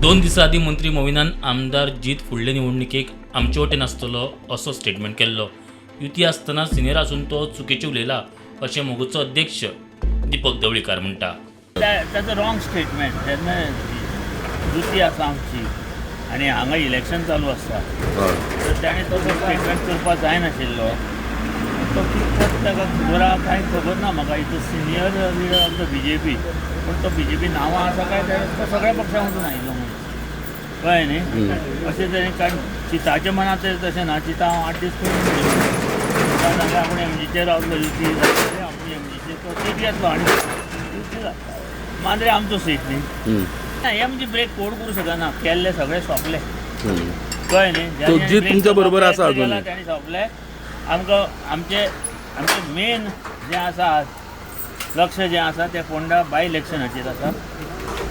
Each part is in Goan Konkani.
2 दिसां आदीं मंत्री मोविनान आमदार जीत फुडले निवडणुकेक आमचे वटेन आसतलो असो स्टेटमेंट केल्लो. युती आसतना सिनियर आसून तो चुकीचें उलयला अशें मगोचो अध्यक्ष दीपक ढवळीकार म्हणटा. ताचो रॉंग स्टेटमेंट. जेन्ना युती आसा आमची आनी हांगा इलेक्शन चालू आसता तर ताणें तसो स्टेटमेंट करपाक जायनाशिल्लो. तो कितपत ताका खबर आहा कांय खबर ना म्हाका. Is a senior leader of the BJP, पूण तो बीजेपी नांवां आसा काय तो सगळ्या पक्षां मदून आयिल्लो मनीस, कळ्ळें न्ही? अशें तरेन, कारण चिताच्या मनांत तरी तशें ना. चिता हांव 8 दीस पयलीं सांगलें, आपूण एमजीचेर रावतलो, युती जातली, आपूण एमजीचेर तो सीट घेतलो आनी युती मांद्रे आमचो सीट न्ही. ना, हे म्हणजे ब्रेक कोण करूं शकना, केल्ले सगळे सोंपले, कळ्ळें न्ही? तो जीत तुमच्या बरोबर आसा अजून. तांणी सोंपले. आमकां आमचे आमचे मेन जें आसा लक्ष जें आसा तें फोंडा बाय इलेक्शनाचेर आसा.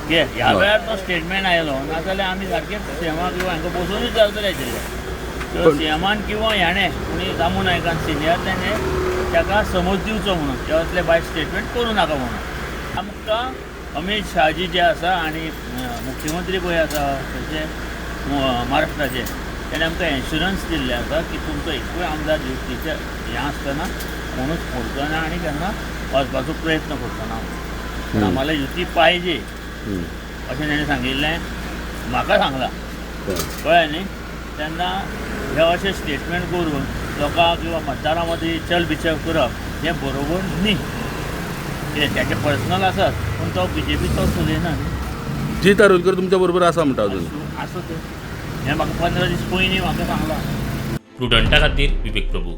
घे ह्या वेळार तो स्टेटमेंट आयलो, नाजाल्यार आमी सारके सीएमाक किंवा हांकां बसोवनूच जातले आशिल्ले. सीएमान किंवा ह्याणें कोणी दामू नायकान सिनियर तेणें ताका समज दिवचो म्हणून ते असले बाय स्टेटमेंट करूं नाका म्हणून. आमकां अमीत शहाजी जे आसा आनी मुख्यमंत्री पळय आसा थंयचे महाराष्ट्राचे, तेणें आमकां एन्शुरन्स दिल्लें आसा की तुमचो एकूय आमदार युतीचे हें आसतना कोणूच फोडचो ना आनी केन्ना वचपाचो प्रयत्न करचो ना म्हणून. आम्हाला युती पाहिजे अशें तेणें सांगिल्लें, म्हाका सांगलां, कळ्ळें न्ही? तेन्ना हे अशें स्टेटमेंट करून लोकांक किंवा मतदारां मदीं चल बिचल करप हें बरोबर न्ही. कितें तेचें पर्सनल आसत, पूण तो बीजेपीचो उलयना न्ही. जीत आरोलकर तुमच्या बरोबर आसा म्हणटा अजून. आसूं तें, हें म्हाका 15 दीस पयलीं म्हाका सांगलां. प्रुडंटा खातीर विवेक प्रभू.